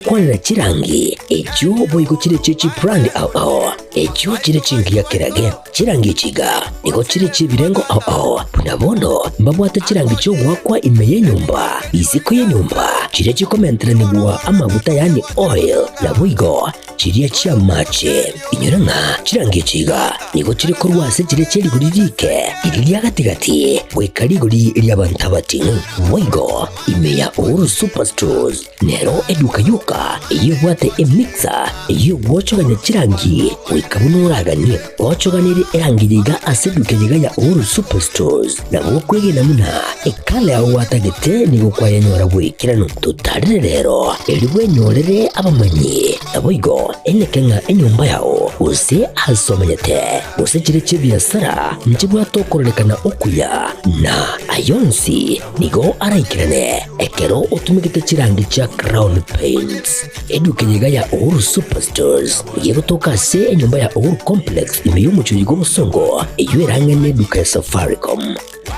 Togokwanera chirangi echio boigo chire chie chibrand ao ao, echio chire chingiya kerage. Chirangi echi iga nigo chire chi'ebirengo ao ao, buna bono mbabwate chirangi chi'ogoakwa ime y'enyomba, isiko y'enyomba, chiria chikomenteranigwa amaguta yaani oil, naboigo chiria chi'amache. Inyora ng'a chirangi echi iga nigo chire korwa ase chiria chie rigori riike, riria ria gati-gati, goika rigori ri'abanto abating'u. Boigo ime ya Uhuru Superstores nero eduka yoka eyio ebwate emixer eyio egwochogania chirangi goika buna oraganie. Gochoganerie erangi eye iga ase eduka eye iga ya Uhuru Superstores nabo okwegena buna ekala yao gwatagete nigo kwayenyora bw'ekeranu. Totarere rero erio bwenyorere abamanyi naboigo eneke ng'a enyomba yao gose ase omenyete gose chire chi'ebiasara nchibwate okororekana okuya na ayonsi Nigo araikerane ekero otumegete chirangi chia Crown Paints. Eduka eye iga ya Uhuru Superstores nigo egotoka ase enyomba ya Uhuru Complex ime y'omochie oyo bw'obosongo eyio ere ang'e n'eduka ya Safaricom.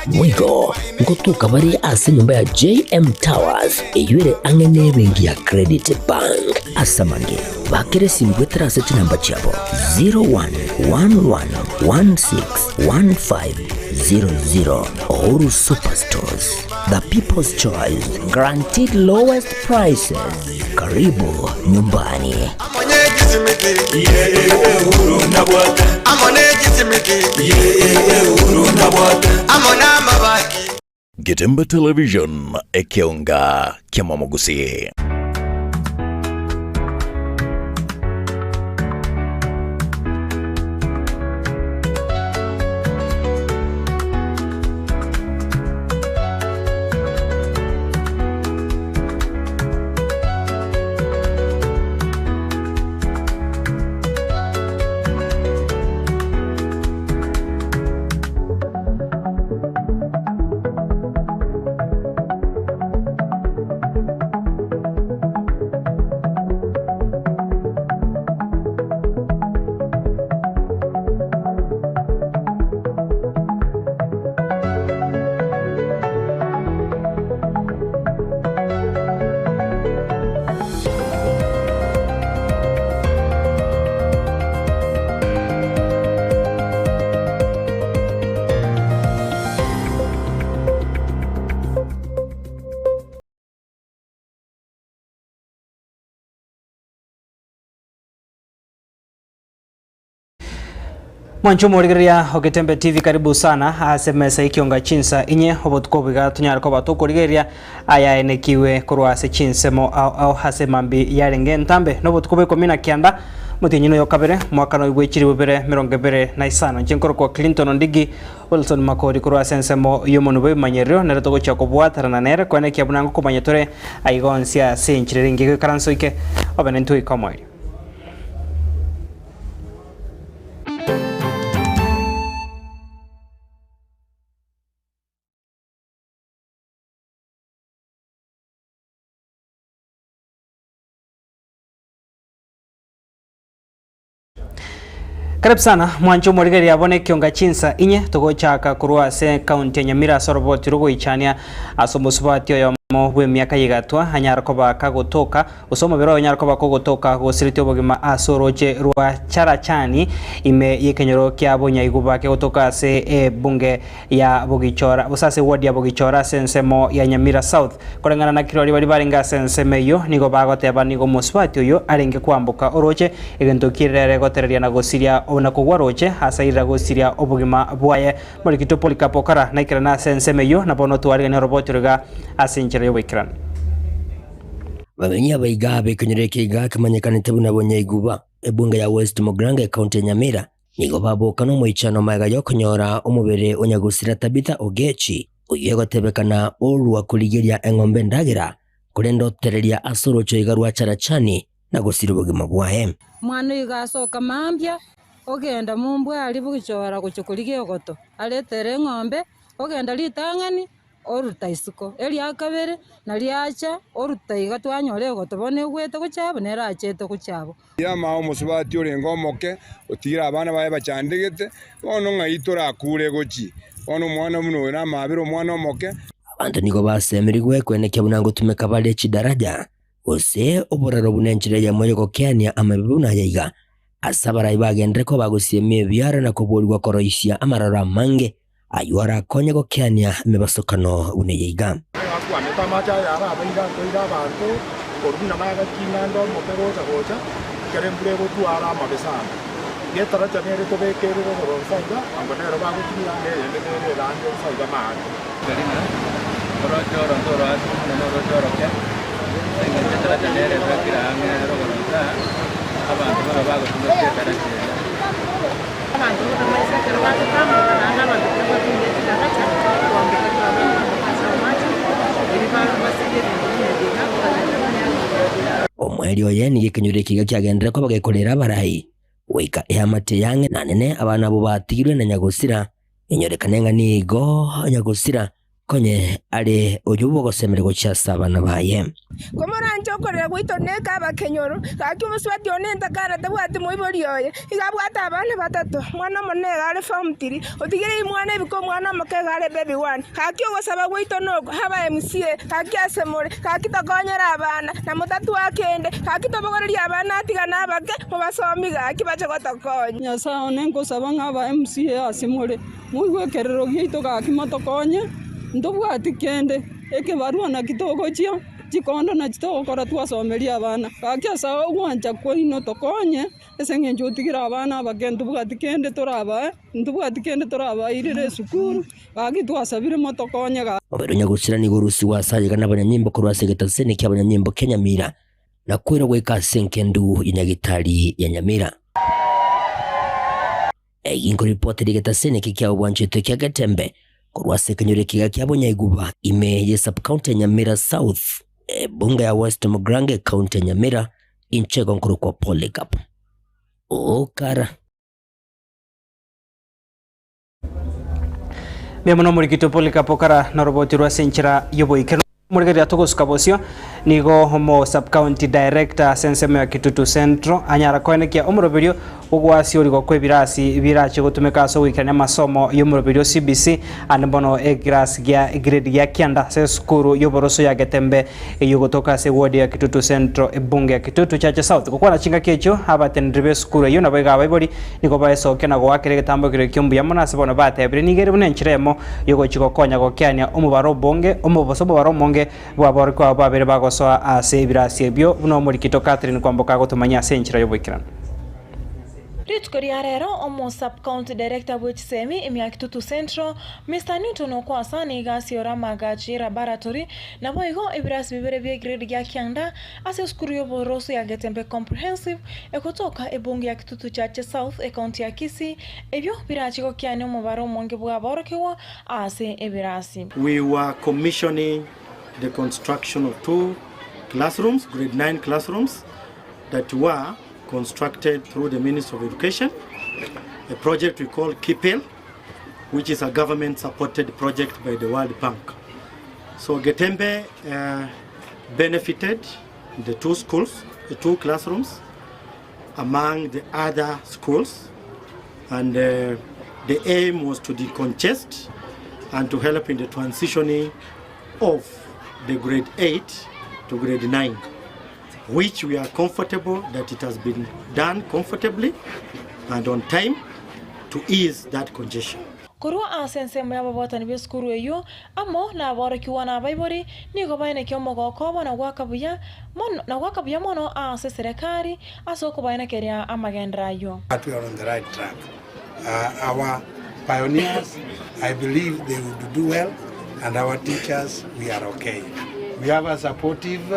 Boigo ngotoka bare ase enyomba ya JM Towers eyio ere ang'e n'ebenki ya Credit Bank. Ase amange, bakera esimi goetera ase chinamba chiabo 0111161500. Uhuru Superstores, the people's choice, guaranteed lowest prices. Karibu nyumbani. Getembe Television, ekeonga ki'amamogusii. Mwanche omorigereria o Getembe TV karibu sana ase mesa y'ekionga chinsa inye obotuko obo iga tonyare koba tokorigereria ayaenekiwe korwa ase chinsemo ao ao ase mambi yarenge entambe nobotuko bwa ikomi na kianda motienyi noyo kabere mwaka noyo bwe chilifu bibere merongo ebere na isano inche nkorokwa Clinton Ondigi Wilson Makori korwa ase ensemo y'omonwa bw'ebimanyererio nere togochia kobwatanana nere koenekia buna ngokomanya tore aiga onsi ase enchera ere engiya goikaransa oike obe nintwe goika omoerio. Karibu sana mwanche omorigereria abwo nekionga chinsa inye togochaka korwa ase ekaunti ya Nyamira ase oroboti rogoichania ase omosubati oyomo bw'emiaka yegatwa anyare koba kagotoka gose omobere oye onyare koba kogotoka gosiretie obogima ase oroche rwa Charachani ime y'ekenyoro kia Bonyaiguba kegotoka ase ebunge ya Bogichora gose ase eward ya Bogichora ase ensemo ya Nyamira South. Koreng'ana na kirori baria barenge ase ensemo eyio nigo bagoteba nigo omosubati oyio arenge kwamboka oroche, egento kierere gotereria na gosiria na kogwa roche ase airira gosiria obogima bwaye. Morikito Polycarp Okara naikerane ase ensemo eyio na bono twariganie oroboti roiga ase enchera y'oboikeranu. Bamenyi abaiga b'ekenyoro eke iga kemanyekanete buna Bonyaiguba, ebunge ya West Mugirango ecounty ya Nyamira, Nigo baboka nomoichano magega y'okonyora omobere o nyagusira Tabitha Ogechi, oyio egotebekana orua korigeria eng'ombe endagera, korende otereria ase oroche iga rwa Charachani na gosiria obogima bwaye. Omwana oyo iga asoka mambia, ogenda mombwa aria bogichora gochia korigia egoto, aretere eng'ombe, ogenda ritang'ani. Oruta isiko, eria kabere, nario acha, oruta iga twanyora egoto bono egwete gochia abwo, nere achete gochia abwo. Riamao omosubati orenge omoke, otigire abana baye bachandegete, bono ng'ai torakure gochia? Bono omwana buna oyo namaabere omwana omoke. Abanto nigo basemerigwe kwenekia buna ngotumeka bare chidaraja. gose oboraro buna enchera eyemo y'ogokeania amabe buna aya iga, ase abarai bagenderere koba bagosiemia ebiara na koborigwa koroisia amaroro amange ayio arakonye gokeania emebasokano buna eye iga. Akwanete amache aya arabe iga nkoira abanto korwa buna nagakina nde omoke gocha gocha, ekero embura egotwara amabe sana. Getaracha nere tobekerere rogoro nsa iga, ango nero bagotumia na eyende nere erande nsa iga maate. Tari ng'a oroche oro ntoroase buna noroche oroke, ase engencho etaracha nere ebekire ang'e rogoro nsa, abanto babe bagotumeka etaracha eria. Abanto buna maiso ekero bagotamboka, naende abanto ekero batumire chidaracha, kwamboka twabera kwamboka ase amache, erio basirie ebinto buna ebi iga, kobarenta buna ebiya. Omoerio oye nigo ekenyoro ekiga kiagenderera koba gekorera abarai, goika eamate y'ang'e na nene abana abwo batigirwe na nyagosira, enyorekane ng'a nigo nyagosira Konye are oyio bw'ogosemeria gochia ase abana baye. Komoranche okorera gwaito neke abakenyoro, gaki omosubati one entakana tabwati moibori oye, iga abwate abana batato, omwana omonene iga are form three, otigereiri mwana ebiko omwana omoke iga are baby one. Gaki ogosaba gwaito noko, aba MCA, gaki ase more, gaki tokonyere abana, na motatwaa kende, gaki tobogorerie abana atigane abake, mobasomi gaki bache gotokonya. Nyasae one nkosaba ng'a aba MCA ase more, Moigwe ekerero giaito gaki motokonye, ntobwati kende, ekebarua naki togochia, chikondo nachi togokora twasomeria abana. Gaki ase ogwancha kwaino tokonye, ase eng'encho otigire abana abake ntobwati kende torabae, ntobwati kende torabairere esukuru, gaki twasabire motokonye gaki. Omobere o nyagusira nigo orusigwe ase ayega nabanyanyimbo korwa ase egetaseni ki'abanyanyimbo kia Nyamira, na koirwa goika ase engendu ya Nyagitari ya Nyamira. Egi nkoripoteri egetaseni eke kia obwancheto kia Getembe korwa ase ekenyoro ekiga kia Bonyaiguba ime ye sub-county ya Nyamira South, ebunge ya West Mugirango ecounty ya Nyamira, inche igo nkorokwa Polycarp Okara. Mbuya mono omorikito Polycarp Okara noroboti rwa ase enchera y'oboikeranu. Omorigereria togosuka bosio nigo omo sub-county director ase ensemo ya Kitutu Central anyara koenekia omoroberio bw'ogwasiorigwa kw'ebirasi birache gotumeka ase ogoikerania amasomo y'omoroberio CBC ande bono ekirasi gia grade gia kianda ase esukuru y'oboroso ya Getembe eyio gotoka ase eward ya Kitutu Central ebunge ya Kitutu Chache South. Gokwana chingaki echio abateneneri b'esukuru eyio nabo iga abaibori nigo baesokia na goakera egetambo ekero ekio mbuya mono ase bono batebire nigo ere buna enchera eyemo y'ogochia gokonya gokeania omobaro obonge gose omobaro omonge bw'aborokigwa abwo babere bagosoa ase ebirasi ebio, buna omorikito Catherine Kwamboka agotomanyia ase enchera y'oboikeranu. Rituko ria rero omo Sub County Director bwe chisemi ime ya Kitutu Central, Mister Newton Okwasa nigo asiore amagacho ye laboratory naboigo ebirasi bibere bie grade gia kianda ase esukuru y'oboroso ya Getembe Comprehensive egotoka ebunge ya Kitutu Chache South ecounty ya Kisii ebio birache gokiania omobaro omonge bw'aborokigwa ase ebirasi. We were commissioning the construction of two classrooms, grade 9 classrooms, that were constructed through the Ministry of Education, a project we call KIPEL, which is a government-supported project by the World Bank. So Getembe uh, benefited the two schools, the two classrooms, among the other schools, and uh, the aim was to decongest and to help in the transitioning of the grade 8 to grade 9 which we are comfortable that it has been done comfortably and on time to ease that congestion. Korwa ase ensemo y'ababwatani b'esukuru eyio, amo naborokigwa na abaibori, nigo baenekia omogoko obo na goaka buya mono na goaka buya mono ase eserekari ase okobaenekeria amagenderero ayio. But we are on the right track. Uh, our pioneers, I believe they would do well, and our teachers, we are okay. We have a supportive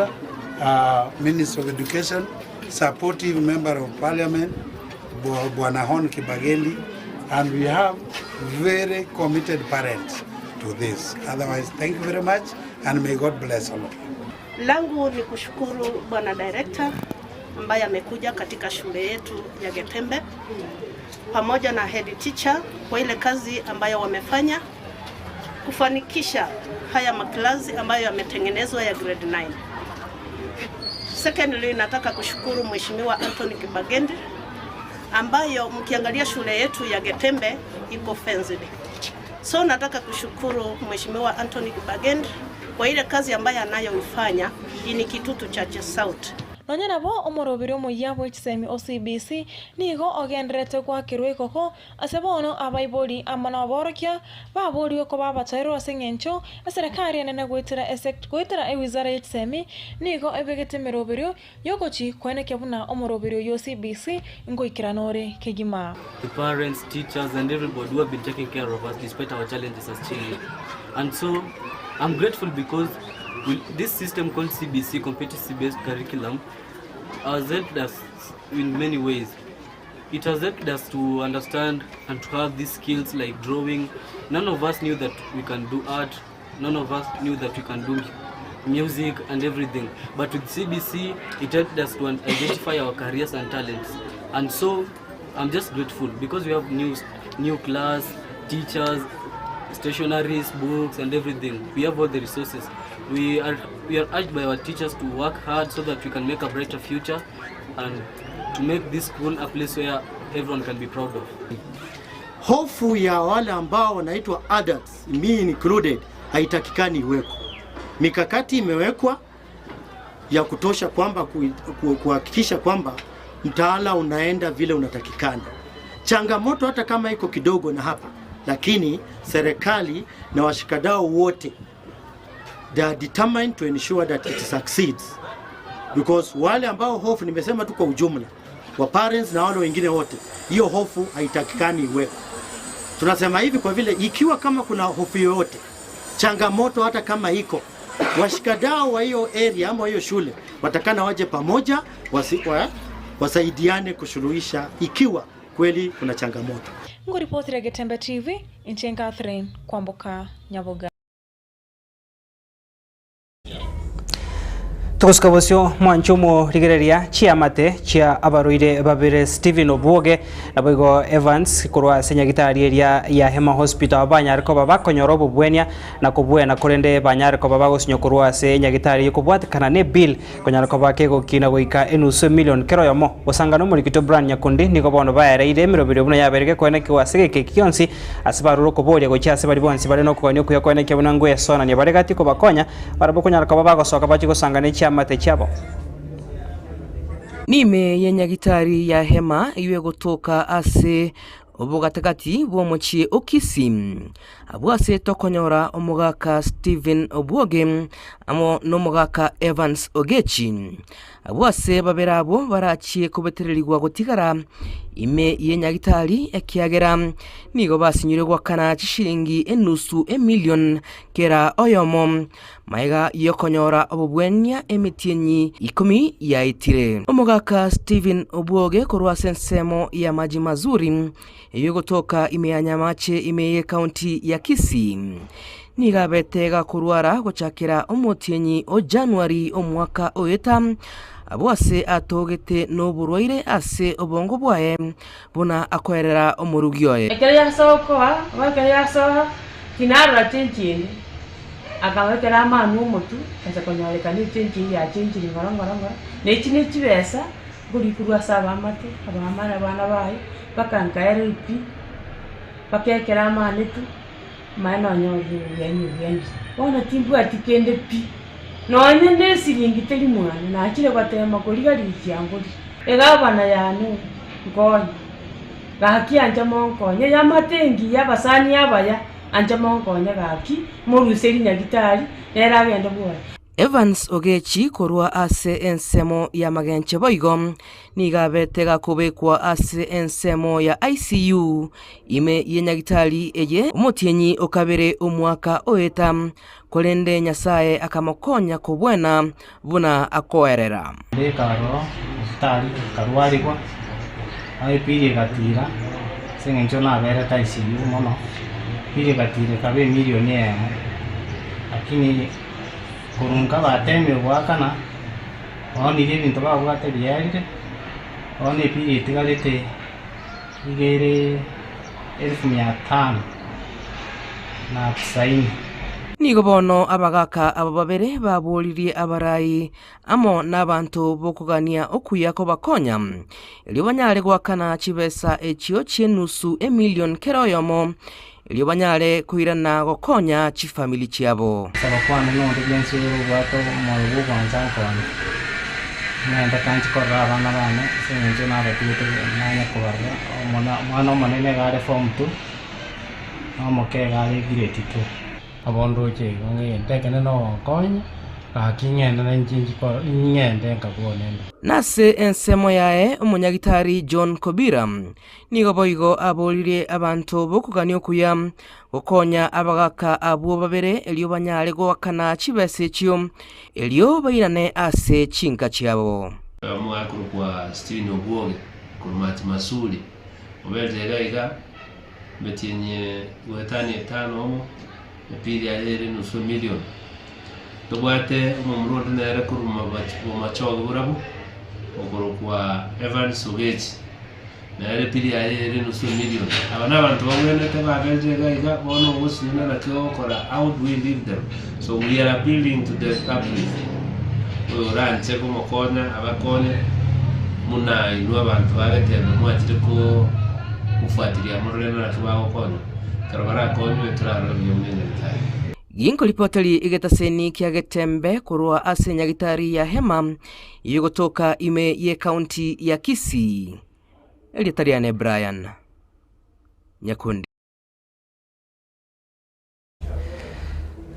uh, Minister of Education, supportive Member of Parliament, Bwana Hon Kibagendi, and we have very committed parents to this. Otherwise, thank you very much, and may God bless all of you. Langu ni kushukuru Bwana Director ambaye amekuja katika shule yetu ya Getembe pamoja na head teacher kwa ile kazi ambayo wamefanya kufanikisha haya maklasi ambayo yametengenezwa ya grade 9. Secondly, nataka kushukuru Mheshimiwa Anthony Kibagendi ambayo mkiangalia shule yetu ya Getembe iko fenced. So nataka kushukuru Mheshimiwa Anthony Kibagendi kwa ile kazi ambayo anayoifanya in Kitutu Chache South. Nonya nabo, omoroberi omoyia bwe chisemi o CBC nigo ogendererete goakerwa ekoko ase bono abaibori amo naborokia baborigwe koba abataerwa ase engencho eserekari enene goetera ese goetera ewizara ye chisemi nigo ebegete emeroberio yogochi koenekia buna omoroberi oyio o CBC ngoikerana ore kegima. The parents, teachers and everybody who have been taking care of us despite our challenges as children. And so I'm grateful because we, this system called CBC, competency-based curriculum, has helped us in many ways. It has helped us to understand and to have these skills like drawing. None of us knew that we can do art. None of us knew that we can do music and everything. But with CBC, it helped us to identify our careers and talents. And so I'm just grateful because we have new, new class, teachers, stationaries, books, and everything. We have all the resources. We are, we are urged by our teachers to work hard so that we can make a brighter future and to make this school a place where everyone can be proud of. Hofu ya wale ambao wanaitwa adults, me included, haitakikani iweko. Mikakati imewekwa ya kutosha kwamba kuhakikisha kwamba mtaala unaenda vile unatakikana. Changamoto hata kama iko kidogo na hapa, lakini serikali na washikadau wote they are determined to ensure that it succeeds because wale ambao hofu nimesema tu kwa ujumla wa parents na wale wengine wote, hiyo hofu haitakikani iwepo. Tunasema hivi kwa vile ikiwa kama kuna hofu yoyote, changamoto hata kama iko, washikadau wa hiyo area ama hiyo shule watakana waje pamoja wasi, wa, wasaidiane kusuluhisha ikiwa kweli kuna changamoto. Ngoripotire Getembe TV, inche Catherine Kwamboka Nyaboga. Togosika bosio mwanche omorigereria chiamate chia abarwaire babere Stephen Obwoge naboigo Evans korwa ase nyagitari eria ya Hema Hospital abanyare koba bakonyora obobwenia na kobwena korende banyare koba bagosinywa korwa ase nyagitari ekobwatekana ne bill konyara koba kegokina goika enusu emillion kero oyomo gosanga na omorikito Brian Nyakundi nigo bono baereire emeroberio buna yabeire gekoenekiwa ase egeka eki gionsi ase barure okoboria gochia ase baria bonsi bare nokogania okuya koenekia buna ngwesonania bare gati kobakonya Barabwo konyara koba bagosoka bachie gosangana echiamate chiabo. Nime ye nyagitari ya Hema eyio egotoka ase obogatagati bw'omochie o Kisii, abwo ase tokonyora omogaka Stephen Obwoge amo nomogaka Evans Ogechi. Abwo ase babere abwo barachie kobetererigwa gotigara ime y'enyagitari, ekiagera nigo basinyire goakana chishilingi enusu emilion kera oyomo, magega y'okonyora obobwania emetienyi ikomi yaetire. Omogaka Stephen Obwoge korwa ase ensemo ya Maji Mazuri eyio egotoka ime ya Nyamache ime y'ecounty ya Kisii, Nigo abete gakorwara gochakera omotienyi o Januari omwaka oeta, abwo ase atogete noborwaire ase obongo bwaye, buna akoerera omorugi oye. Ekero yasokoa, oba ekero yasoa, tinarora chenchi ende. Akaba ekero amanwa omotwe, acha konyorekana echenchi eyio yachenchire ng'ora ng'ora ng'ora, na echi ne chibesa nkorikorwa ase abaamate, abamare abana baye, mpaka nkaererwa pi, mpaka ekero amanetwe. Maya nonyorire obugenyi obugenyi, bono timbwati kende pi, nonya nesiringi teri mwane, nachire gotema koriga richiangori. Egavana yane nkonye, gaki ancha monkonye, eyamate engiya, abasani abaya, ancha monkonye gaki, moruserie nyagitari, nere agende bwoye. Evans Ogechi korwa ase ensemo ya magenche boigo nigo abete gakobekwa ase ensemo ya ICU ime ye nyagitari eye omotienyi o kabere omwaka oeta, korende Nyasae akamokonya kobwena buna akoerera. Mbeka aroro esitari nkarwarigwa, nabo epili egatira ase eng'encho naberete ICU mono, epili egatira ekaba emilion eyemo, lakini Korwa nkabateemia goakana, baonirie ebinto babwate biarire, bono epili etigarete iga ere elfu mia tano na tisaini. Nigo bono abagaaka aba babere baboririe abarai amo nabanto b'okogania okuya kobakonya, erio banyare goakana chibesa echio chi'enusu emilion kera oyomo, erio banyare koirana gokonya chifamiri chiabo. Gosaba kwane nonde bwensi ore obwate omoyo bw'ogwancha nkonye, ng'ende kanche korora abana bane ase eng'encho nabatigete nanye kobarora, omona omwana omonene iga are form two, na omoke iga are grade two. Nabo ndoche igo ng'a egento ekenene nogonkonya, gaki ng'ende nainche inche ko ng'ende nkabua one inde. Nase ensemo yaye omonyagitari John Kobira nigo boigo aboririe abanto b'okogania okuya gokonya abagaka abwo babere erio banyare goakana chibesa echio erio bairane ase chinka chiabo. Oyomo akorokwa Stephen Obwoge korwa Mati-Masuri, oberire iga iga emetienyi goetania etano omo, epili yaye ere enusu emilion. Tobwate omomura onde nere korwa Bomachoge Borabu, okorokwa Evans Ogechi, nere epili yaye ere enusu emilion. Aba nabanto babwenerete baberire iga iga, bono ogosinyana naki ogokora, how do we leave them? So we are appealing to the public, oyo oranche komokonya abakonye, buna inwe abanto ba Getembe mwachire ko kofuatilia morore naki bagokonywa, ekero barakonywe torarore buya buna enyagetari. Ginkoripoteri egetaseni kia Getembe korwa ase enyagitari ya Hema eyogotoka ime y'Ekaunti ya Kisii. Erieta riane Brian Nyakundi.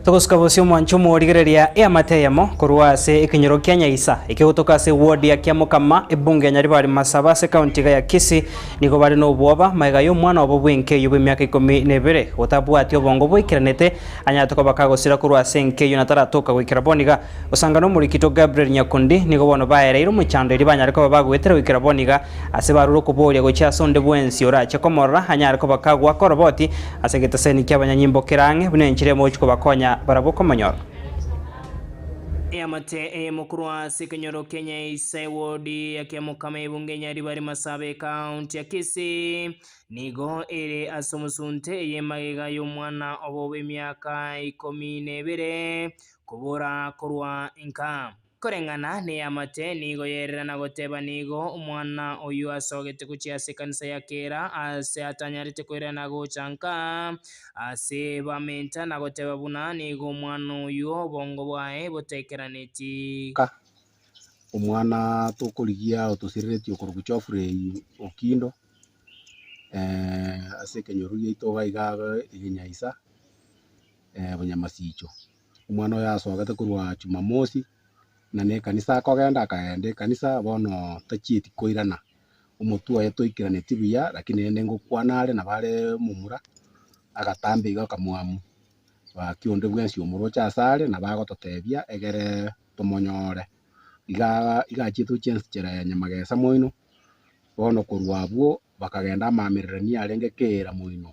Togosuka bosio omwancho omorigereria eamate eyemo korwa ase ekenyoro kia Nyaisa ekegotoka ase eward ya Kiamokama ebunge ya Nyaribari Masaba ase ekaunti iga ya Kisii nigo bare nobwoba magega y'omwana obo bw'enka eyio bw'emiaka ikomi na ebere otabwati obongo boikeranete anyarete koba kagosira korwa ase enka eyio na taratoka goikera bono iga. Gosanga nomorikito Gabriel Nyakundi nigo bono baereire omochando erio banyare koba bagoetera goikera bono iga ase barure okoboria gochia ase onde bwensi orache komorora anyare koba kagoaka oroboti ase egetaseni ki'abanyanyimbo kere ang'e buna enchera emochie kobakonya barabwo komonyora. Eamate eyemo korwa ase ekenyoro kia Nyaisa ewodi ya Kiamokama ebunge Nyaribari Masaba ekaunti ya Kisii nigo ere ase omosunte eye magega y'omwana obo bw'emiaka ikomi na ebere kobora korwa inka. Koreng'ana neamate nigo yerera na goteba nigo omwana oyio asogete gochia ase ekanisa ya kera aase atanyarete koirana gocha nka ase bamenta na goteba buna nigo omwana oyio obongo bwaye botaikeraneti. Ka omwana tokorigia otosireretie okorokwa Geoffrey Okindo, ase ekenyoro giaito iga iga Nyaisa, Bonyamasicho. Omwana oyo asogete korwa Jumamosi, na ne ekanisa akogenda, akagenda ekanisa bono tachieti koirana. Omotwe oye toikeraneti buya, lakini rende ngokwana are nabo are omomura, agatamba igo akamwamu. Gaki onde bwensi omoroche ase are nabo agototebia egere tomonyore. Iga iga achiete gochia enchera ya Nyamagesa moino, bono korwa abwo bakagenda amaamererania arenge keera moino.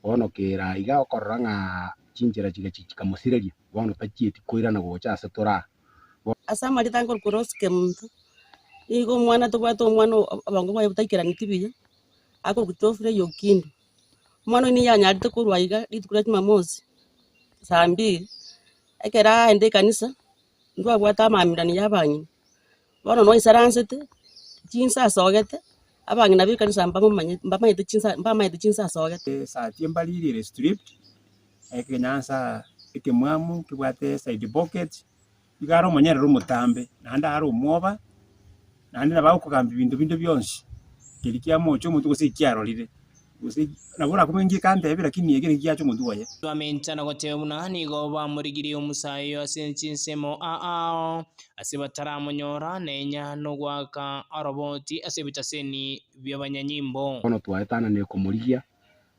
Bono keera iga okorora ng'a chinchera chigachi chikamosireria, bono tachieti koirana gocha ase tore aa. Ase amarieta nkorokwa Rose Kemunto, nigo omwana tobwate omwana obongo bwaye botaikeraneti buya, akorokwa Geoffrey Okindo. Omwana oyio nigo anyarete korwa iga rituko ria jumamosi, saa mbili, ekero aenda ekanisa, ntwabwate amaamererania ya abang'ina. Bono noisaransete, chinsa asogete, abang'ina b'ekanisa mbamomanyete mbamanyete chinsa mbamaete chinsa asogete. Esati embariri ere stripped, ekenyansa ekemwamu kebwate eside pocket, iga are omonyerere omotambe, naende are omwoba, naende nabo agokogambia ebinto binde bionsi, keria kiamocha omotwe gose ekiarorire. Gose nabo orakumie inki ekantebia, lakini eke naki giacha omotwe oye. Bamenta na goteba buna nigo bamorigirie omosae oyo ase chinsemo ao ase bataramonyora, nenya nogoaka oroboti ase ebitaseni bi'abanyanyimbo. Bono twaetananire komorigia,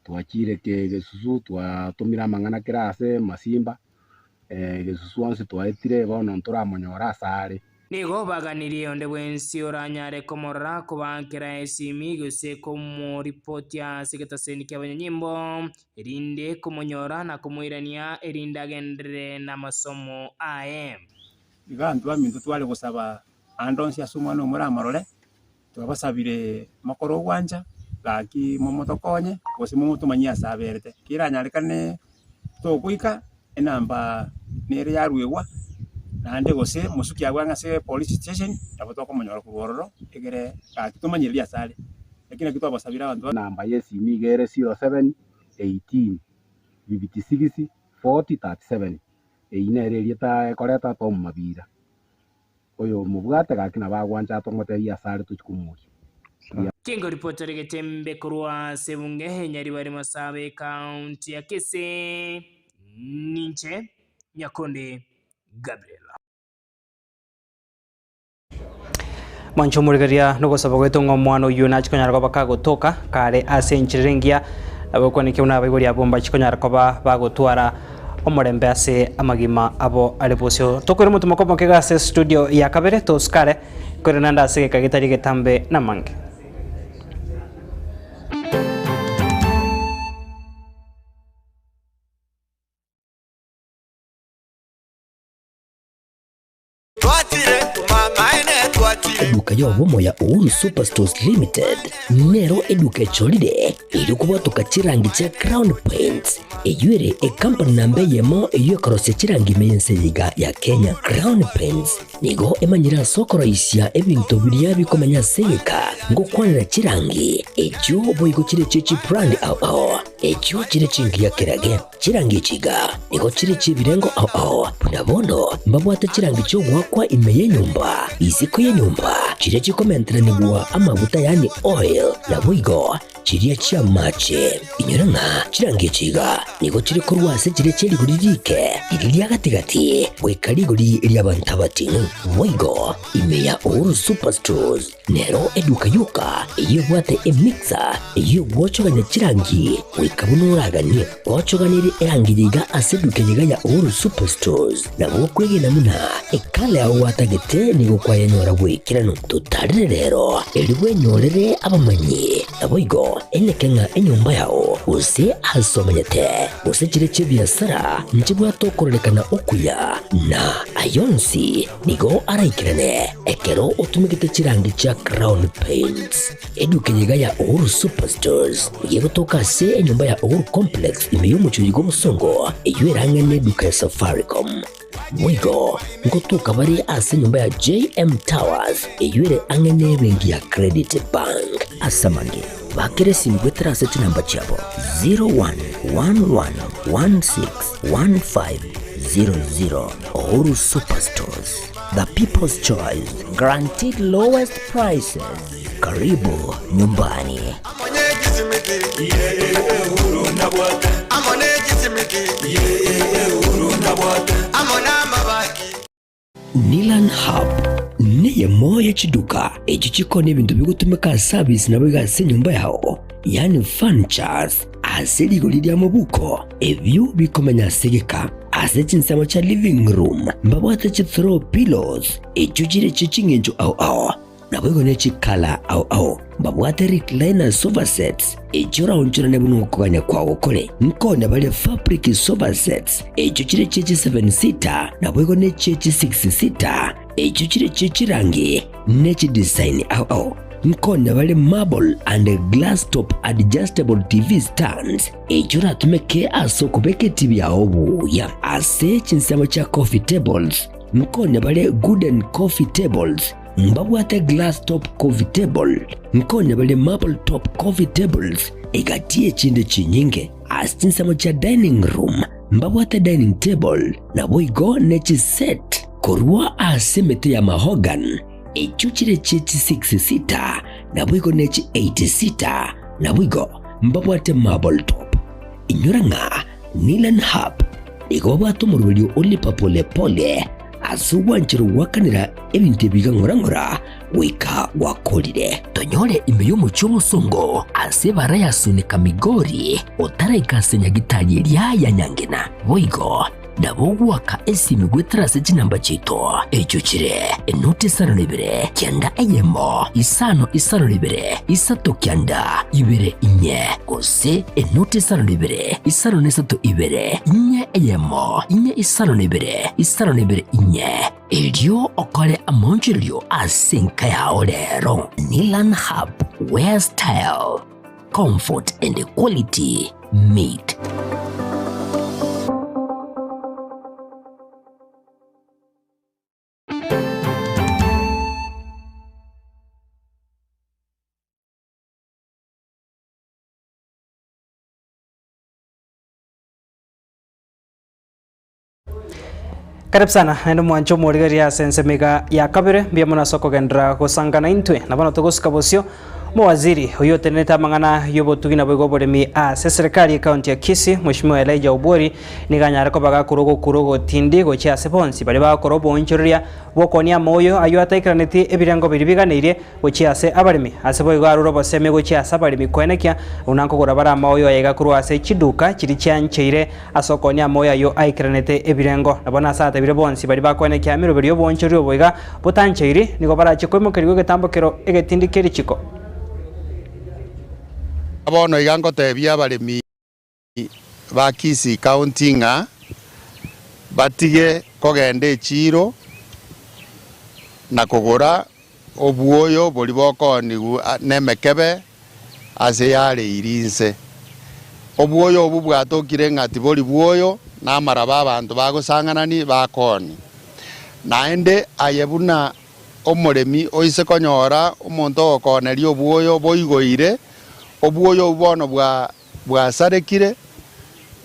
twachire kegesusu, twatomire amang'ana kera ase masimba, egesusu onsi twaetire, bono ntoramonyore asare. Nigo baganirie onde bwensi oranyare komorora kobaakera esimi gose komoripotia ase egetaseni ki'abanyanyimbo, erinde komonyora na komoirania erinde agenderere namasomo aye. Iga abanto baminto tware gosaba ande onsi ase omwana oyo moramorore, twabasabire mokore ogwancha, gaki momotokonye gose momotomanyie ase aberete. Keranyarekane togoika enamba nere yaruegwa, naende gose mosuke abwo ang'e ase police station, nabo tokomonyora korwa ororo, egere gaki tomanyererie ase are. Lakini naki twabasabire abanto ba. Enamba y'esimi iga ere 07. 18 56 40 37. Eyio nere erieta ekoreta Tom Mabira. Oyo omobwate gaki nabo agwancha atomotebie ase are tochia komoria. Kingo ripoti Getembe korwa ase ebunge Nyaribari Masaaba ekaunti ya Kisii, ninche Nyakundi Gabriel. Mwanche omorigereria nogosaba gwaito ng'a omwana oyio nache konyara koba kagotoka kare ase enchera ere engiya, nabo okwanekio buna abaibori abwo mbache konyara koba bagotwara omorembe ase amagima abo are bosio. Tokoira omotomoko omoke iga ase estudio ya kabere tosikare korende naende ase egeka getari egetambe namange. Eduka y'obomo ya Uhuru Superstores Limited nero eduka echorire erio kobwatoka chirangi chia Crown Paints, eyio ere ekampani namba eyemo eyio ekorosia chirangi ime y'ense eye iga ya Kenya. Crown Paints nigo emanyire ase okoroisia ebinto biria bikomenya ase egeka ngokwanera chirangi echio boigo chire chie chibrand ao ao echio chire chingiya kerage. Chirangi echi iga nigo chire chi'ebirengo ao ao, buna bono mbabwate chirangi chi'ogoakwa ime y'enyomba, isiko y'enyomba, chiria chikomenteranigwa amaguta yaani oil, naboigo chiria chi'amache. Inyora ng'a chirangi echi iga nigo chire korwa ase chiria chie rigori riike, riria ria gati-gati, goika rigori ri'abanto abating'u. Boigo ime ya Uhuru Superstores Nero eduka yoka eyio ebwate emixer eyio egwochogania chirangi goika buna oraganie. Gwochoganirie erangi eye iga ase eduka eye iga ya Uhuru Superstores, nabo okwegena buna ekala yao gwatagete nigo kwayenyora bw'ekeranu. Totarere rero erio bwenyorere abamanyi, naboigo eneke ng'a enyomba yao gose ase omenyete gose chire chi'ebiasara nchibwate okororekana okuya na ayonsi Nigo araikerane ekero otumegete chirangi chia Crown Paints. Eduka eye iga ya Uhuru Superstores nigo egotoka ase enyomba ya Uhuru Complex ime y'omochie oyo bw'obosongo eyio ere ang'e n'eduka ya Safaricom. Boigo ngotoka bare ase enyomba ya JM Towers eyio ere ang'e n'ebenki ya Credit Bank. Ase amange, bakera esimi goetera ase chinamba chiabo 0111161500. Uhuru Superstores, the people's choice, guaranteed lowest prices. Karibu nyumbani. Nilan Hub neyemo ye chiduka echio chikona ebinto bigotumeka ase abisi naboigo ase enyomba yao, yaani furnitures, ase rigori ria mobuko, ebio bikomenya ase egeka. Ase chinsemo chia living room mbabwate chi throw pillows echio chire chie ching'encho ao ao, naboigo ne chikala ao ao. Mbabwate recliner sofa sets echio oraonchorane buna okogania kwao kore. Nkonya bare fabric sofa sets echio chire chie chi seven seater naboigo ne chie chi six seater echio chire chie chirangi ne chidesign ao ao. Nkonya bare marble and glass top adjustable TV stands Eki oratumeke ase okobeka etibi yao buya ase chinsemo chia coffee tables, nkonya bare wooden coffee tables, mbabwate glass top coffee table, nkonya bare marble top coffee tables, egati echinde chinyinge. Ase chinsemo chia dining room, mbabwate dining table, naboigo ne chiset korwa ase emete ya mahogany, echio chire chie chi six seater, naboigo ne chi eight seater, naboigo mbabwate marble top. Inyora ng'a Nilan Hub nigo babwate omoroberio o lipa pole pole ase ogwancherwa goakanera ebinto ebi iga ng'ora ng'ora goika gwakorire. Tonyore ime y'omochie omosongo ase ebara ya Sunika Migori otaraika ase nyagitari eria ya Nyangena. Boigo Nabo ogoaka esimi goetera ase chinamba chiaito, echio chire, enoti isano na ibere, kianda eyemo, isano isano na ibere, isato kianda, ibere inye, gose enoti isano na ibere, isano na isato ibere, inye eyemo, inye isano na ibere, isano na ibere inye. Erio okore amaonchorerio ase enka yao rero. Nilan Hub, where style, comfort and quality meet. Karibu sana naende omwanche omorigereria ase ensemo iga ya kabere, mbuya mono ase okogenderera gosangana intwe. Na bono togosuka bosio, omowaziri oyio otenenerete amang'ana y'obotugi naboigo oboremi ase eserekari y'ecounty ya Kisii, Mweshimiwa Elijah Obwori, nigo anyare koba gakorwa ogokura ogotindi gochia ase bonsi baria bagokora oboonchoreria bw'okoonia amaoyo ayio ataikeranetie ebirengo biria biganeirie gochia ase abaremi. Ase boigo arure obosemi gochia ase abaremi koenekia buna nkogora bare amaoyo aya iga korwa ase chiduka chiria chiancheire ase okoonia amaoyo ayio aikeranete ebirengo. Na bono ase atebire bonsi baria bakoenekia emeroberi y'oboonchoreri obo iga botancheiri, nigo barache koimokerigwa egetambokero egetindi kie richiko. Bono iga ngotebia abaremi ba Kisii County ng'a batige kogenda echiiro na kogora obwoyo boria bokoonigwa nemekebe ase yareiri inse. Obwoyo obwo bwatokire ng'a tibori bwoyo, na amaraba abanto bagosang'anani bakooni. Naende aye buna omoremi oise konyora omonto ogokooneria obwoyo boigoire, obwoyo obwo bono bwa bwasarekire,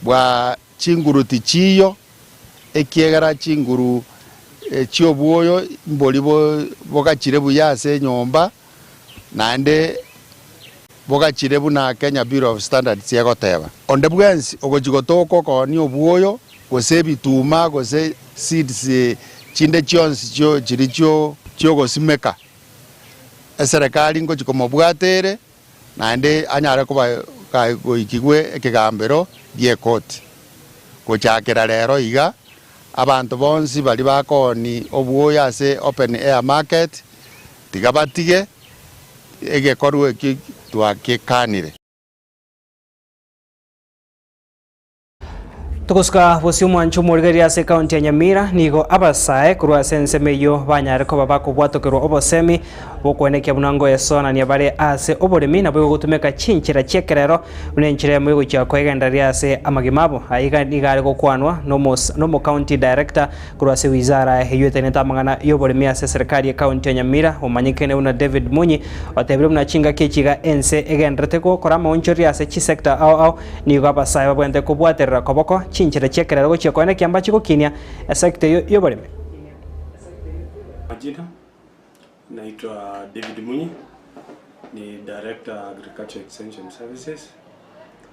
bwa chinguru tichiiyo, ekiagera chinguru chi'obwoyo mbori bogachire buya ase enyomba, naende bogachire buna Kenya Bureau of Standards egoteba. Onde bwensi ogochia gotoka okoonia obwoyo, gose ebituma, gose seeds chinde chionsi chiria chiogosimeka, eserekari ngochia komobwata ere. naende anyare koba goikigwe ekegambero gi'ekoti. Gochakera rero iga, abanto bonsi baria bakooni obwoyo ase open air market tiga batige egekorwa ekio twagekanire. Togosuka bosio omwancho omorigereria ase ekaunti ya Nyamira, nigo abasae korwa ase ensemo eyio banyare koba bakobwatokerwa obosemi bw'okoenekia buna ngoesoanania bare ase oboremi naboigo gotumeka chinchera chi'ekerero buna enchera eyemo egochia koegendereria ase amagima abo. Aiga nigo are gokwanwa nomo county director korwa ase wizara eyio etenenete amang'ana y'oboremi ase eserekari y'ekaunti ya Nyamira omanyekene buna David Munyi otebire buna chingaki echi iga ense egendererete gokora amaonchoreria ase chisector ao ao Nigo abasae babwenerete kobwaterera koboko chinchera chi'ekerero gochia koena ekiamba chigokinia esecta eyio y'oboremi. Majina, Naitwa David Munyi, ni Director Agriculture Extension Services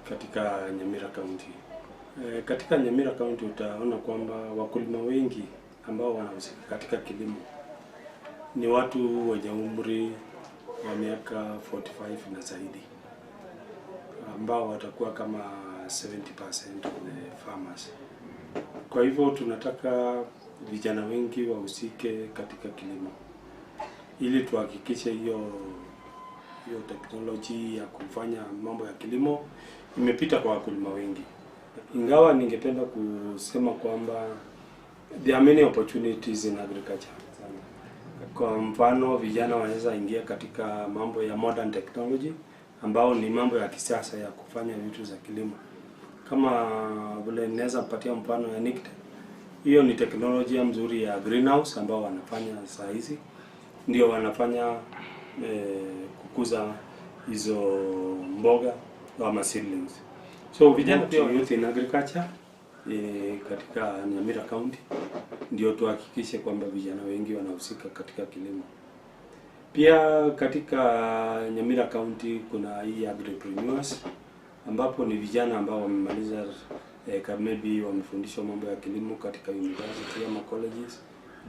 katika Nyamira County. Katika Nyamira County utaona kwamba wakulima wengi ambao wanahusika katika kilimo ni watu wenye umri wa miaka 45 na zaidi ambao watakuwa kama 70% of the farmers. Kwa hivyo tunataka vijana wengi wahusike katika kilimo ili tuhakikishe hiyo hiyo teknoloji ya kufanya mambo ya kilimo imepita kwa wakulima wengi. Ingawa ningependa kusema kwamba there are many opportunities in agriculture. Kwa mfano vijana wanaweza ingia katika mambo ya modern technology ambao ni mambo ya kisasa ya kufanya vitu za kilimo. Kama vile ninaweza kupatia mfano ya NICTA. Hiyo ni teknolojia mzuri ya greenhouse ambao wanafanya saa hizi, ndio wanafanya eh, kukuza hizo mboga ama seedlings. So vijana pia youth in agriculture eh, katika Nyamira County ndio tuhakikishe kwamba vijana wengi wanahusika katika kilimo. Pia katika Nyamira County kuna hii agripreneurs ambapo ni vijana ambao wamemaliza eh, maybe wamefundishwa mambo ya kilimo katika university ama colleges,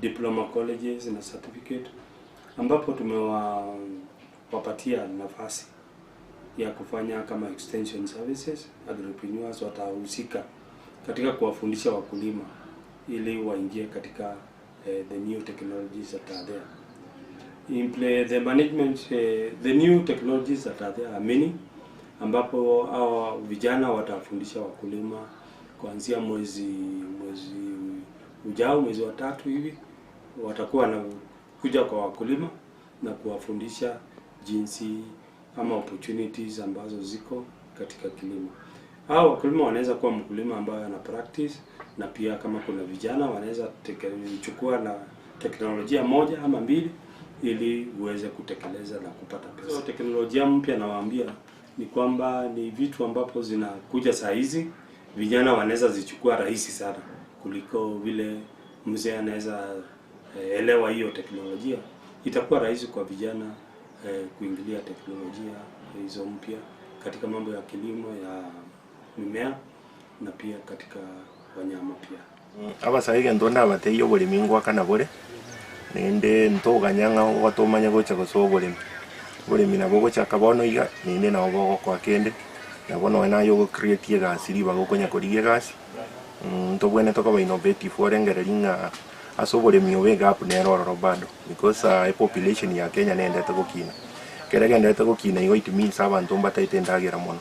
diploma colleges na certificate, ambapo tumewapatia nafasi ya kufanya kama extension services. Agripreneurs watahusika katika kuwafundisha wakulima ili waingie katika eh, the new technologies that are there. In play, the management eh, the new technologies that are there are many, ambapo hawa vijana watafundisha wakulima kuanzia mwezi mwezi ujao, mwezi wa tatu hivi watakuwa wanakuja kwa wakulima na kuwafundisha jinsi ama opportunities ambazo ziko katika kilimo. Hao wakulima wanaweza kuwa mkulima ambaye ana practice na pia kama kuna vijana wanaweza chukua na teknolojia moja ama mbili ili uweze kutekeleza na kupata pesa. So, teknolojia mpya nawaambia ni kwamba ni vitu ambapo zinakuja saa hizi, vijana wanaweza zichukua rahisi sana kuliko vile mzee anaweza elewa hiyo teknolojia, itakuwa rahisi kwa vijana kuingilia teknolojia hizo mpya katika mambo ya kilimo ya mimea na pia katika wanyama pia. Abasae egento ndabatebie oboremi ngwakana bore, naende ntoganya ng'a ogotomanya gocha gosoa oboremi. Oboremi nabo ogochaka bono iga, naende nabo bogokoa kende, nabo nonye naye ogo create egasi ribaga okonya korigia egasi, ntobwenerete koba innovative orengereria ng'a ase oboremi obo egap nere ororo bado because epopulation ya Kenya nendete gokina. Ekero egenderete gokina igo it means abanto mbataete endagera mono.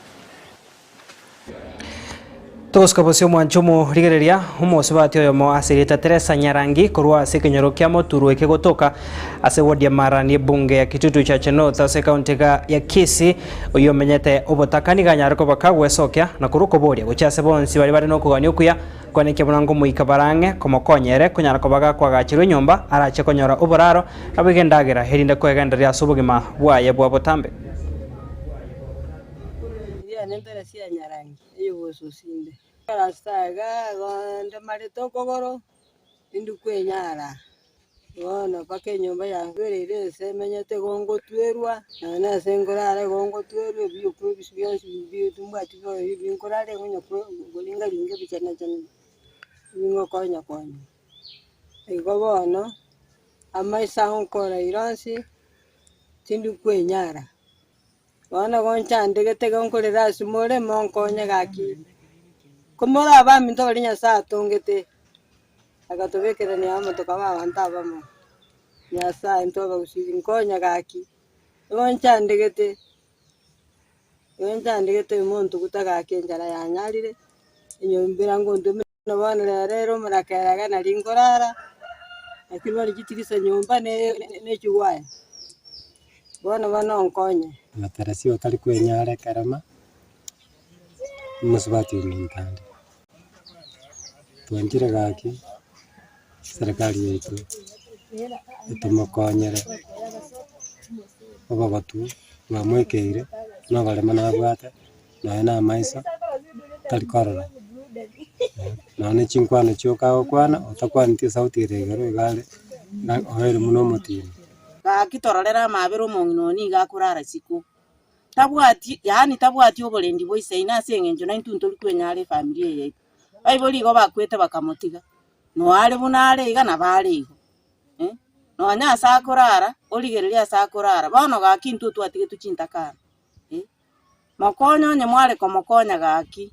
Togosika bosio omwancho omorigereria, omosubati oyomo ase erieta Teresa Nyarangi korwa ase ekenyoro kia Moturu eke gotoka ase ward ya Marani ebunge ya Kitutu Chache North ase ekaunti iga ya Kisii oyio omenyete obotaka nigo anyare koba kagwesokia na korwa okoboria gochia ase bonsi baria bare nokogania okuya kwenekia buna ngomoika bare ang'e komokonya ere konyara koba gakoagacherwa enyomba arache konyora oboraro naboigo endagera erinde koegendereria ase obogima bwaye bwa botambe. Eria nembere sia nyarangi ey'obososinde. Rasta iga igo ndemarete okogoro, tindi kwenyara. Bono mpaka enyomba yangwereire ense emenyete igo ngotwerwa, nonya na ase nkorara igo ngotwerwa ebiokwa ebisio bionsi bi timbwati bi nkorara igo onye koringa ringa ebichanachana bing'okonya konya. Igo bono, amaiso agonkora ira onsi, tindi kwenyara. Bono gonchandegete iga nkorera ase more, monkonye gaki. Komore abaminto baria Nyasae atongete, agatobekerania amo tokaba abanto abamo. Nyasae intwe abagusii nkonye gaki, igo nchandegete, igo nchandegete montuguta gaki enchara yanyarire, enyomba era ngontwe buna bono rero ere omorakera iga nari nkorara, lakini bono chitigisa nyomba ne echigwaya, bono bono onkonye. Matarasio otari kwenyara ekerema, omosubati ominto ande. Twanchire gaki, serikali yaito etomokonyere, obogotu bwamoikeire, na oboremo nabwate. nonya na amaiso tari korora, nonya na chinkwano chioka agokwana, otakwaneti esauti ere igoro iga are oere buna omotino. Gaki tororere amaabera omong'ina oyo nigo akorara isiko, tabwati yaani tabwati oborendi bwa ise ine ase eng'encho naintwe ntori kwenyara efamiri eye yaito. Baibori igo bakwete bakamotiga, noare buna are iga nabo are igo eh, nonya ase akorara, origereria ase akorara, bono gaki intwe twatigetwe chintakana eh. Mokonye onye mware komokonya gaki.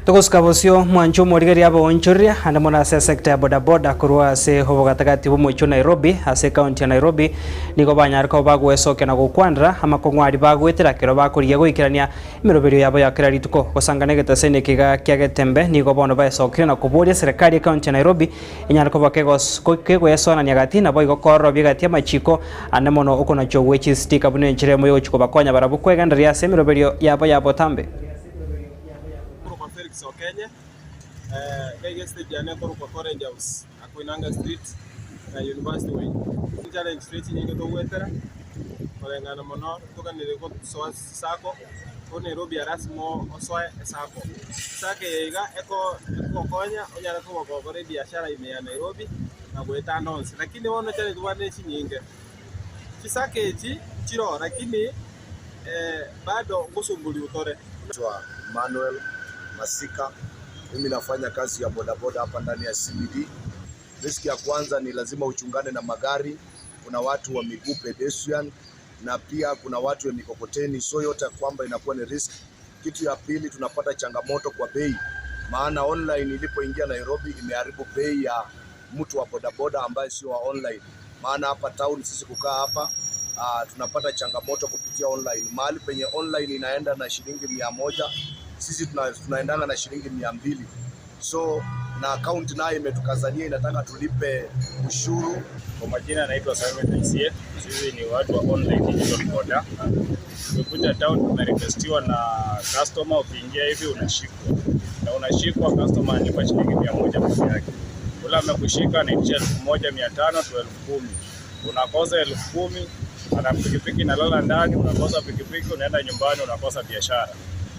Togosika bosio mwanche omorigereria abaonchoreria ande mono ase esecta ya bodaboda korwa ase obogatagati bw'omochie o Nairobi ase ecounty ya Nairobi nigo banyare koba bagwesokia na gokwanera amakong'u aria bagoetera ekero bakorigia goikerania emeroberio yabo ya kera rituko. Gosangana egetaseni eke iga kia Getembe nigo bono baesokire na koboria eserekari ecounty ya Nairobi Enyare koba kegoesoanania gati, naboigo koororobia gati y'amachiko ande mono okonachwa gwe chistika buna enchera emo y'ogochia kobakonya barabwo kwegendereria ase emeroberio yabo ya botambe. Nkorokwa Felix Okenye, iga iga estage yane ekorokwa College House, Koinange Street, University Way. Challenge chire chinyinge togoetera, koreng'ana mono toganire gosoa sacco. Ko Nairobi lasima osoe esacco. Esacco eye iga ekogokonya onyare koba gokora ebiashara ime ya Nairobi na goeta ande onsi. Lakini bono challenge tobwate ne chinyinge, chisacco echi nchiroo lakini bado ngosumbuliwa tore. Naitwa Emmanuel Masika, mimi nafanya kazi ya bodaboda hapa ndani ya CBD. Risk ya kwanza ni lazima uchungane na magari, kuna watu wa miguu pedestrian, na pia kuna watu wa mikokoteni, so yote kwamba inakuwa ni risk. Kitu ya pili tunapata changamoto kwa bei, maana online ilipoingia Nairobi imeharibu bei ya mtu wa bodaboda ambaye sio wa online. Maana hapa town sisi kukaa hapa tunapata changamoto kupitia online. Mahali penye online inaenda na shilingi 100, sisi tunaendana na shilingi 200. So na account nayo imetukazania inataka tulipe ushuru. Kwa majina naitwa Simon Aisie. Sisi ni watu wa online digital boda. Tumekuja town tumerequestiwa na customer, ukiingia hivi unashikwa. Na unashikwa customer analipa shilingi 100 peke yake. Ule amekushika anaitisha 1500 tu 10,000. Unakosa 10,000, ana pikipiki inalala ndani, unakosa pikipiki, unaenda nyumbani, unakosa biashara.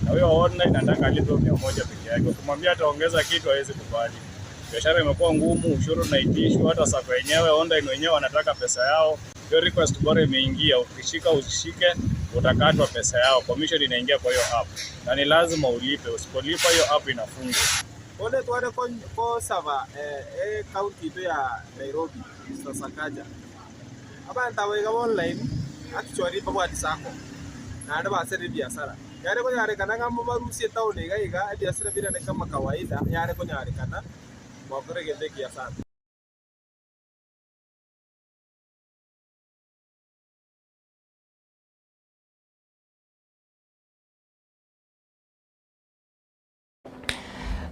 Na huyo wa online anataka alipwe 100 peke yake, ukimwambia ataongeza kitu hawezi kubali. Biashara imekuwa ngumu, ushuru unaitishwa, hata sako yenyewe online wenyewe wanataka pesa yao. Hiyo request bora imeingia, ukishika usishike utakatwa pesa yao, commission inaingia kwa hiyo app na ni lazima ulipe. Usipolipa hiyo app inafungwa. Bono tware kosaba ecounty yaito ya Nairobi, Mister Sakaja, abanto aba iga ba online actually mbabwati sacco naende basere ebiasara. Yare konyarekana ng'a mobarusie etown iga iga ebiasara birane kama kawaida yare konyarekana mwakora egento ekiya sana.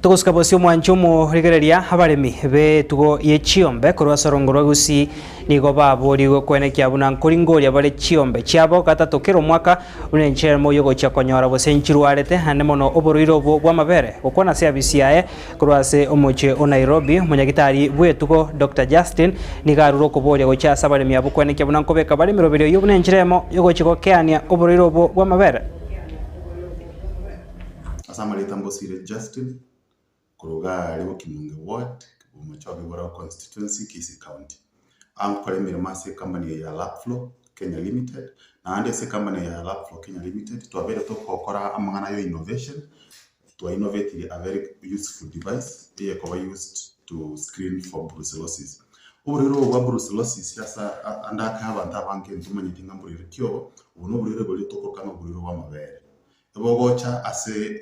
Togosika bosio omwancho omorigereria abaremi b'etugo ye chiombe korwa ase orongo rwa Gusii nigo baborigwe koenekia buna nkoringoria bare chiombe chiabo gatato kera omwaka buna enchera emo yogochia konyora gose nchirwarete naende mono oborwaire obwo bw'amabere. Gokwana ase abisi yaye korwa ase omochie o Nairobi, omonyagitari bw'etugo Doctor Justin nigo arure okoboria gochia ase abaremi abwo koenekia buna nkobeka bare emeroberio eyio buna enchera emo yogochia gokeania oborwaire obwo bw'amabere. Ase amarieta mbosire Justin, korwa iga aria Bokimunge ward, Bomochogi Borao constituency, Kisii county. Agokora emeremo ase ecompany eye ya Lapflow Kenya Limited, naende ase ecompany eye ya Lapflow Kenya Limited twabeire togokora amang'ana ya innovation, twa innovatire a very useful device eyekoba used to screen for brucellosis. Oborwaire obo bwa brucellosis ase ande ake abanto abange ntomanyeti ng'a mborwaire ki obo, obo noborwaire boria tokoroka ng'a oborwaire bwa amabere. Bogocha ase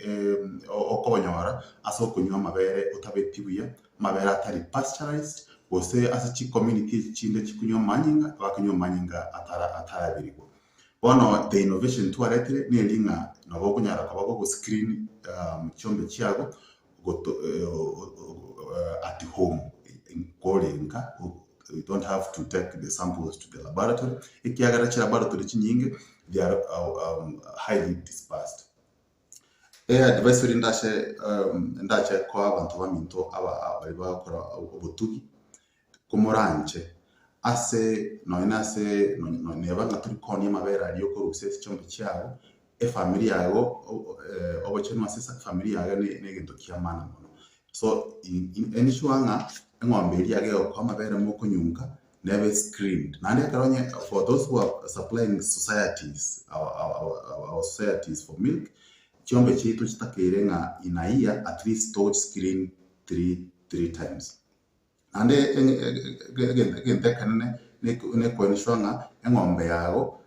okobonyora ase okonywa amabere otabeti buya, amabere atari pasteurized, gose ase chicommunity echi chinde chikonywa amanyinga, bakonywa amanyinga ataraberigwa. Bono the innovation twaretire neri ng'a nabo okonyara koba gogoscreen chiombe chiago at home kore nka you don't have to take the samples to the laboratory ekiagera chilaboratory chinyinge they are highly dispersed. Eadvisory ndache ndache koa abanto baminto aba baria bagokora obotugi komoranche ase nonye na ase neba ng'a tori koonia amabere aria okorusia ase chiombe chiago, efamiri yago obochenu ase efamiri yago ne egento kia maana mono. So ensure ng'a eng'ombe eria yago egokoa amabere mokonyunka nebe screened. Naende ekero onye for those who are supplying societies our societies for milk, chiombe chiaito chitakeire ng'a in a year at least togochi screen three times. Naende egento ekenene nekoeniswa ng'a eng'ombe yago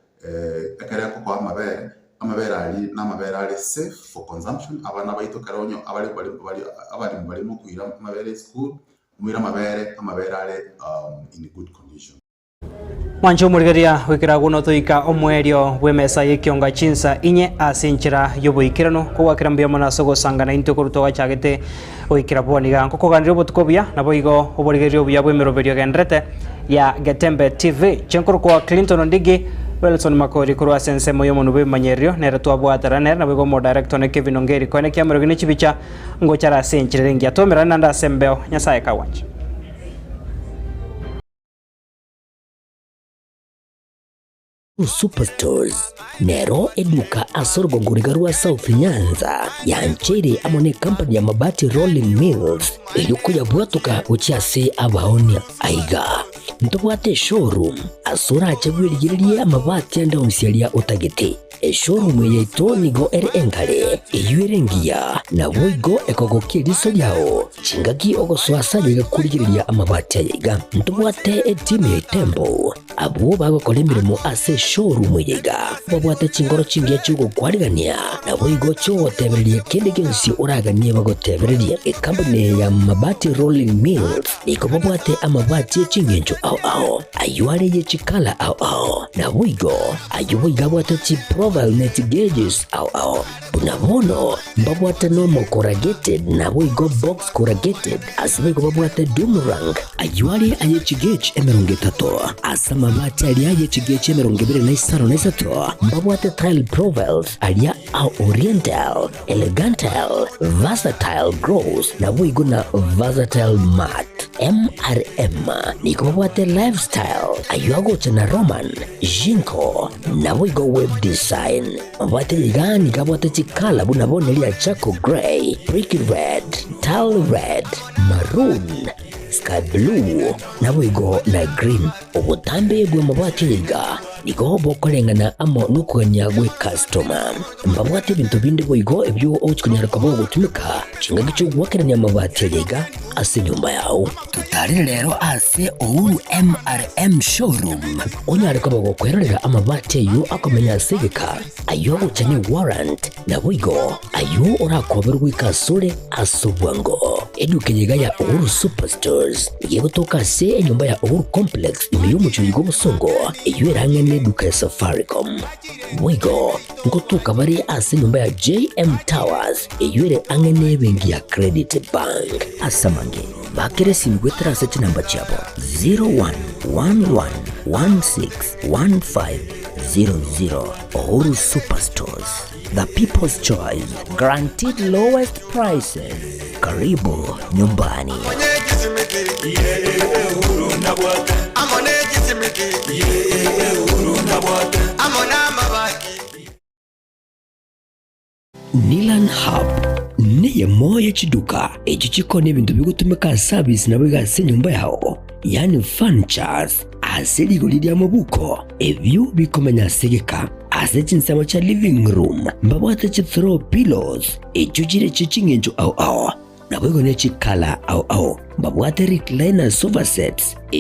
ekero ekokoa amabere, amabere aria namabere are safe for consumption, abana baito ekero onye abaremi baria mokoira amabere esukuru, moire amabere, amabere are in good condition. Mwanche omorigereria goikera agwo notoika omoerio bw'emesa y'ekionga chinsa inye ase enchera y'oboikeranu. Kogwakera mbuya mono ase ogosangana intwe korwa twagachagete goikera bono iga. Nkokoganeria obotuko obuya naboigo oborigereria obuya bw'emeroberio egendererete ya Getembe TV. Chenkorokwa Clinton Ondigi, Wilson Makori korwa ase ensemo y'omonwa bw'ebimanyererio nere twabwatera nere naboigo omodirector one Kevin Ongeri koene kiamerogi ne chibicha ngochare ase enchera ere engiya. Twaumerane naende ase embeo. Nyasaye kagwancha. Superstores nero eduka ase orogongo riga rwa South Nyanza yancheire amo ne company ya Mabati Rolling Mills erio koyabwatoka gochia ase abaonia. Aiga ntobwate eshowroom ase orache bwerigererie amabati ande onsi aria otagete. Eshowroom eye yaito nigo ere engare, eyio ere engiya, naboigo ekogokia eriso riao. Chingaki ogosoa ase aye gakorigereria amabati aya iga, ntobwate etimu ya Itembo, abwo bagokora emeremo ase eshowroom eye iga, babwate chinkoro chingiya chi'ogokwarigania, naboigo chi'ogotebereria kende gionsi oraganie bagotebererie. Ekampuni eye ya Mabati Rolling Mills nigo babwate amabati e chingencho ao ao, ayio are ye chikala ao ao, naboigo ayio boigo abwate chiprofile ne chigeges ao ao. Buna bono mbabwate nomo corrugated naboigo box corrugated, ase boigo babwate doom rank, ayio are aye chigauge 30, ase amabati aria aye chigauge 23, mbabwate tile profiles aria a oriental, elegantal, versatile gross, naboigo na versatile matte. MRM nigo babwate Lifestyle ayio agocha na Roman, Jinko naboigo Web Design. Mabwate iga nigo abwate chikala buna bono eria charcoal grey, brick red, tile red, maroon, sky blue naboigo na green. Obotambe bw'amabati aya iga nigo bokoreng'ana amo nokogania gw'ekastoma. Mbabwate ebinto binde boigo ebio ogochia konyara koba ogotumeka chingaki chi'ogoakerania amabati aya iga ase enyomba yao. Totarere rero ase Uhuru MRM Showroom onyare koba gokwerorera amabati ayio akomenya ase egeka, ayio agocha ne warrant, Naboigo ayio orakoberwe goika asore ase obwango. Eduka eye iga ya Uhuru Superstores nigo egotoka ase enyomba ya Uhuru Complex ime y'omochie oyo bw'obosongo, eyio erang'ane eduka ya Safaricom. Boigo ngotoka bare ase enyomba ya JM Towers eyio ere ang'e n'ebenki ya Credit Bank. Ase amange, bakera esimi goetera ase chinamba chiabo 0111161500. Uhuru Superstores, the people's choice, guaranteed lowest prices. Karibu nyumbani. Nilan Hub neyemo ye chiduka echio chikoonia ebinto bigotumeka ase abisi naboigo ase enyomba yao, yaani furnitures, ase rigori ri'amabuko, ebio bikomenya ase egeka. Ase chinsemo chia living room mbabwate chi throw pillows echio chire chie ching'encho ao ao, naboigo ne chikala ao ao. Mbabwate recliner sofa sets.